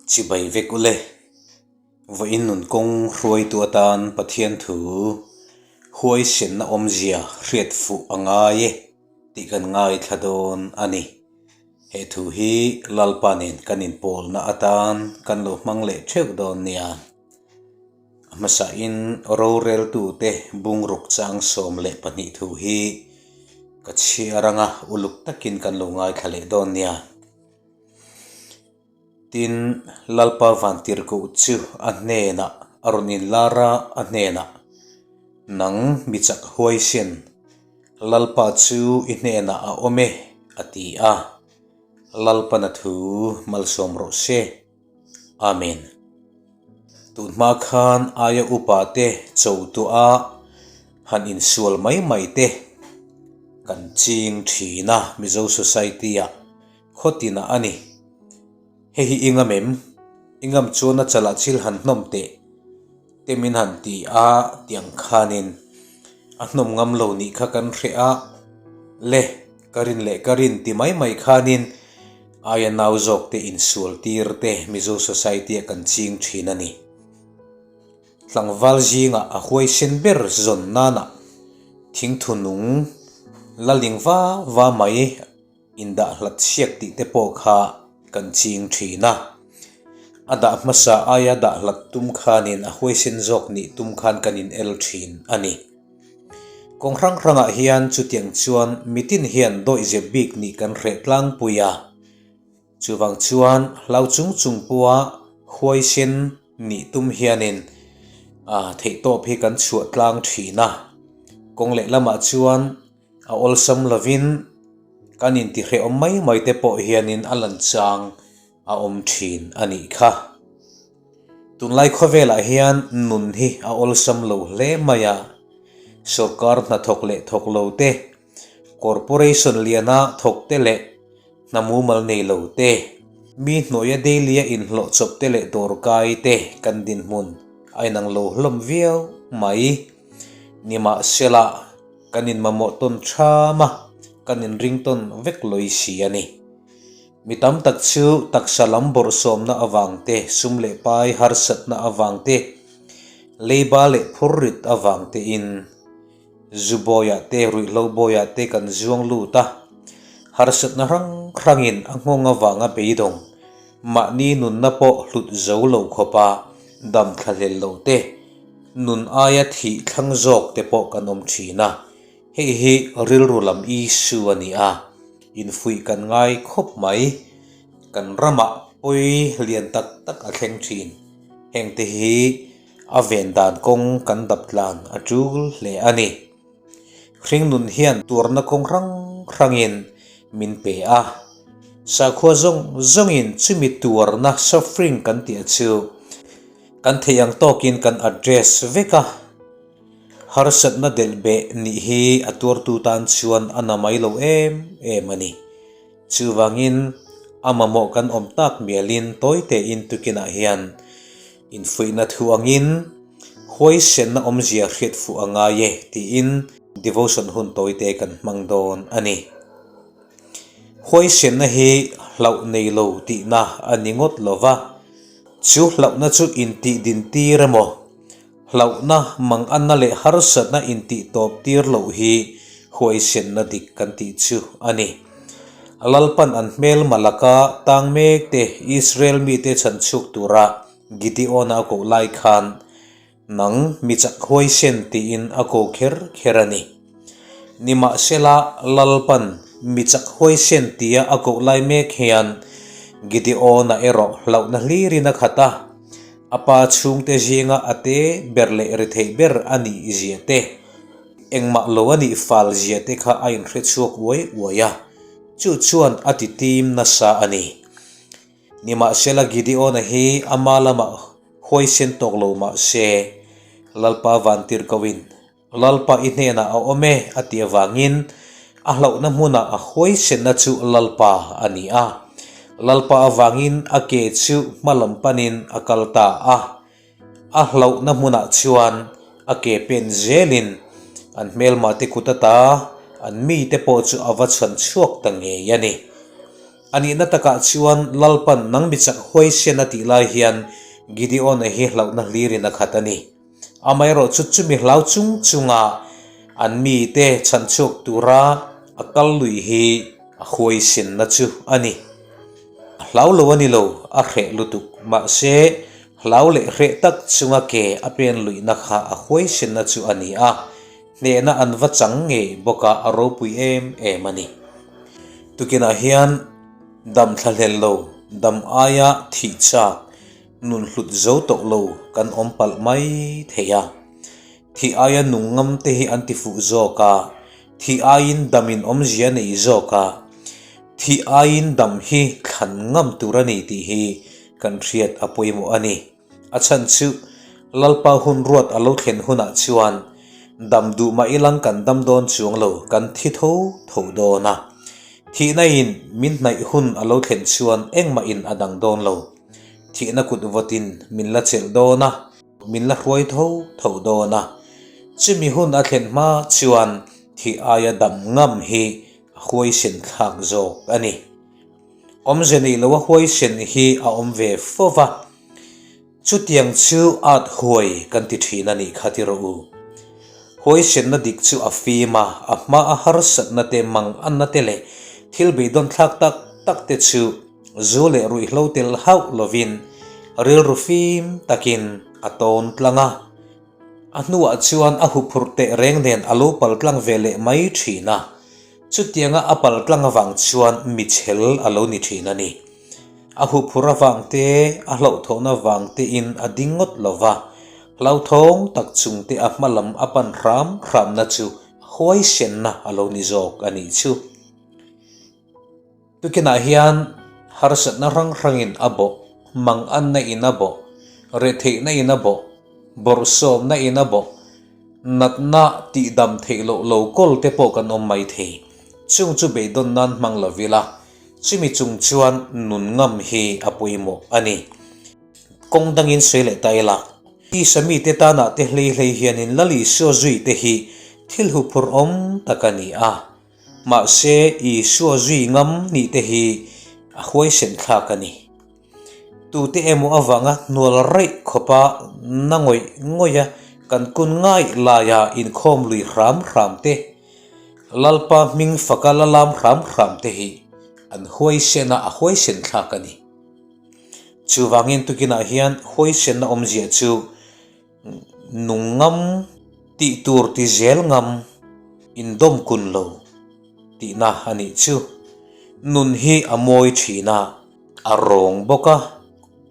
Chibai vek ule. Vawiin nun kawng hruaitu atan Pathian thu huaisenna awmzia hriat fuh a ngai e tih kan ngaithla dawn a ni. He thu hi Lalpa nen kan inpawlna atan kan lo hmang leh theuh dawn nia. A hmasain roreltute bungruk chang 12 thu hi ka chhiar anga uluk takin kan lo ngaithla leh dawn nia. Tin, Lalpa Vantirhkoh chu a hnenah a rawn inlar a, a hnenah, Nang mi chak huaisen, Lalpa chu i hnenah a awm e, a ti a. Lalpan a thu malsawm rawh se. Amen. Tun hma khan aia upa te cho tuah a han insual mai mai te kan ching thin a Mizo society ah khawtin ah a ni. Hei hi i ngam em? I ngam chuan a chalah chil han hnawm teh te min han ti a tiang khanin a hnawm ngam lo nih kha kan hreh a le ka rin leh ka rin ti mai mai khanin Aia nau zawk te insual tir te Mizo Society-a kan ching thin a ni. Tlangval zingah a huaisen ber zawn nana thingthu nung la ling va va mai indah hlat siak tih te pawh kha kan ching thin a. A dah hmasa aia dah hlat tum khanin a huaisen zawk nih tum khan kan in el thin a ni. Kawng hrang hrangah hian chutiang chuan mitin hian dawihzep bik nih kan hreh tlangpui a. Chuvang chuan hlau chung chung pawha huaisen nih tum hianin theihtawp hi kan chhuah tlang thin a. Kawng lehlamah chuan a awlsam lovin kan intihrehawm mai mai te pawh hianin a lan chang a awm thin a nih kha. Tunlai khawvelah hian nun hi a awlsam lo hle mai a, sawrkar hnathawk leh thawk lo te, corporation liana thawk te leh hna mumal nei lo te, mi hnuaia daily-a inhlawh chawp te leh dawrkai te kan dinhmun a inang lo hlawm viau mai. Nimahsela, kan inmamawh tawn ṭham a, kan inring tawn vek lawi si a ni. Mi tam tak chu taksa lam bawrhsawmna avang te, sum leh pai harsatna avang te, leiba leh phurrit avang tein zu bawiah te, ruihhlo bawiah te kan zuang lut a. Harsatna hrang hrangin a nghawng avanga beidawng, mahni nunna pawh hlut zo lo khawpa dam thlahlel lo te, nun aia thih thlang zawk te pawh kan awm thin a. Hei hi rilru lam issue a ni a, infuih kan ngai khawp mai. Kan ramah pawi lian tak tak a thleng thin. Hengte hi a ven dan kawng kan dap tlan a tul hle a ni. Hringnun hian tuarna kawng hrang hrangin min pe a. Sakhua zawng zawngin chumi tuarna suffering kan tih a chu kan theih ang tawkin kan address vek a. Harsatna delh beh nih hi a tuartu tan chuan a na mai lo em em a ni. Chuvangin a mamawh kan awm tak mialin tawi tein tukinah hian infuihna thu angin huaisenna awmzia hriat fuh a ngai e tiin devotion hun tawi te kan hmang dawn a ni. Huaisenna hi hlauh nei lo tihna a ni ngawt lo va, chu hlauhna chu intih dintir emaw Hlauhna, manganna leh harsatna intih tawp tir loh hi huaisenna dik kan tih chu a ni. Lalpan an hmelma laka tang mek te Israel mite chhan chhuk tura Gideon-a a koh lai khan, Nang mi chak huaisen tiin a ko kher kher a ni. Nimahsela, Lalpan mi chak huaisen tia a koh lai mek hian Gideon-a erawh hlauhna hlirin a khat a. A pa chhungte zinga a te ber leh ri theih ber a nih zia te, engmah lo a nih fal zia te kha a inhre chhuak uai uai a, chu chuan a ti tim nasa a ni. Nimahsela Gideon-a hi ama lamah huaisen tawk lo mah se, Lalpa vantir koin Lalpa i hnenah a awm e a tih avangin a hlauhna hmunah a huaisenna chu Lalpa a ni a. Lalpa avangin a ke chu hma lam panin a kal ta a. A hlauhna hmunah chuan a ke pen zelin an hmelmate kut ata an mite pawh chu a va chhan chhuak ta ngei a ni. A nihna takah chuan Lalpan nang mi chak huaisen a tih lai hian Gideon-a hi hlauhna hlirin a khat a ni. Amaherawhchu chumi hlau chung chunga an mite chhanchhuak tura a kal lui hi a huaisenna chu a ni. A hlau lo a ni lo, a hreh lutuk. Mahse, hlau leh hreh tak chunga ke a pen luihna kha a huaisenna chu a ni a, hnehna an va chang ngei bawk a, a ropui em em a ni. Tukinah hian dam thlahlel lo, dam aia thih chak, Nun hlut zo tawh lo kan awm palh mai thei a. Thih aia nung ngam te hi an ti fuh zawk a, thih aiin damin awmzia nei zawk a, thih aiin dam hi thlan ngam tur a ni tih hi kan hriat a pawimawh a ni. A chhan chu Lalpa hun ruat a lo thlen hunah chuan dam duh mah ilang kan dam dawn chuang lo, kan thi tho tho dawn a. Thihna in min hnaih hun a lo thlen chuan engmah in a dang dawn lo. Thihna kut vawtin min la chelh dawn a, min la hruai tho tho dawn a. Chumi hun a thlen hma chuan thih aia dam ngam hi a huaisen thlak zawk a ni. Awmze neih loa huaisen hi a awm ve fo va, chutiang chu at huai kan ti thin a nih kha ti rawh u. Huaisenna dik chu a fim a, a hma a harsatna te, manganna te leh thil beidawn thlak tak tak te chu Zu leh ruihhlo tel hauh lovin rilru fim takin a tawn tlang a, a hnuah chuan a huphurh teh reng nen a lo pal tlang ve leh mai thin a, chutianga a pal tlang avang chuan michhel a lo ni thin a ni. A huphurh avang te, a hlauhthawhna vang tein a ding ngawt lo va, hlauthawng tak chung te a hma lam a pan hram hramna chu huaisenna a lo ni zawk a nih chu. Tukinah hian harsatna hrang hrangin a bawh, manganna in a bawh, retheihna in a bawh, bawrhsawmna in a bawh, natna tihdam theih loh lo kawl te pawh kan awm mai thei. Chung chu beidawn nan hmang lo ila, chumi chung chuan nun ngam hi a pawimawh a ni. Kawng dangin sawi leh ta ila, tisa mite tanah te hlei hlei hianin Lal Isua zui te hi thil huphurh awm tak a ni a. Mahse, Isua zui ngam nih te hi a huaisen thlak a ni. Tute emaw avanga hnual raih khawpa na ngawih ngawih a kan kun ngai laia inkhawm lui hram hram te, Lalpa hming faka la lam hram hram te hi an huaisen a, a huaisen thlak a ni. Chuvangin tukinah hian huaisenna awmzia chu Nung ngam, tih tur ti zel ngam, indawm kun lo tihna a nih chu. Nun hi a mawi thin a, a rawng bawk a,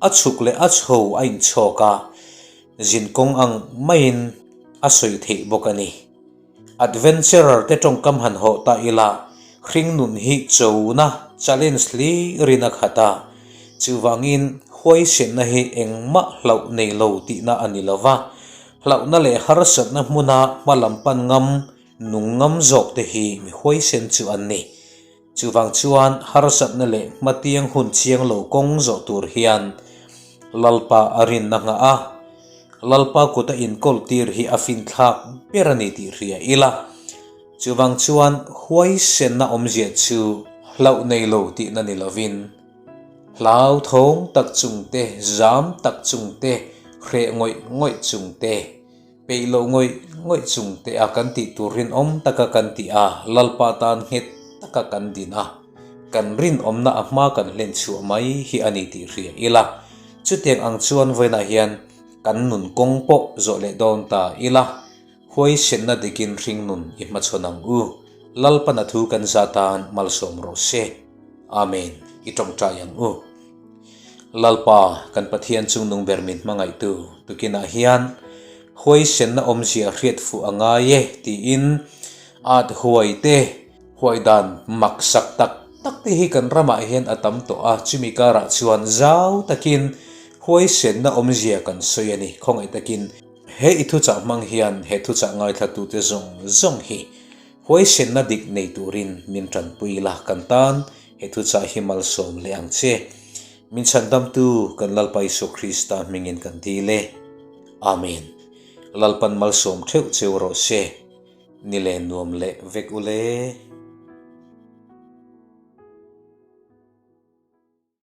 a chhuk leh a chho a inchhawk a, zinkawng ang maiin a sawi theih bawk a ni. Adventurer te tawngkam han hawh ta ila, hring nun hi chona, challenge, hlirin a khat a. Chuvangin, huaisenna hi engmah hlauh nei lo tihna a ni lo va, hlauhna leh harsatna hmuna hma lam pan ngam, nung ngam zawk te hi mi huaisen chu an ni. Chuvang chuan harsatna leh hmatiang hun chiang lo kawng zawh tur hian Lalpa a rinna nghah a, Lalpa kuta inkawl tir hi a finthlak ber a ni tih hria ila. Chuvang chuan huaisenna awmzia chu hlauh nei lo tihna ni lovin, hlauthawng tak chungte, zam tak chungte, hreh ngawih ngawih chungte, Peih loh ngawih ngawih chung te a kan tih tur rinawm taka kan tih a, Lalpa tan nghet taka kan din a, kan rinawmna a hma kan hlen chhuah mai hi a ni tih hria ila. Chutiang ang chuan vawiinah hian kan nun kawng pawh zawh leh dawn ta ila, huaisenna dikin hringnun i hmachhawn ang u. Lalpana thu kan za tan malsawm rawh se. Amen. I tawngtai ang u. Lalpa, kan Pathian chungnung ber min hmangaihtu tukinah hian huaisenna awmzia hriat fuh a ngai e tiin at huai te, huai dan mak sak tak tak te hi kan ramah hian a tam tawh a, chumi karah chuan zau takin huaisenna awmzia kan sawi a ni. Khawngaih takin he i thuchah hmang hian he thuchah ngaithlatute zawng zawng hi huaisenna dik nei turin min tanpui la kan tan He thuchah hi malsawm leh ang che. Min chhandamtu kan Lalpa Isua Krista hmingin kan dil e. Amen. Lalpan malsawm theuh cheu rawh se. Ni leh nuam leh vek ule.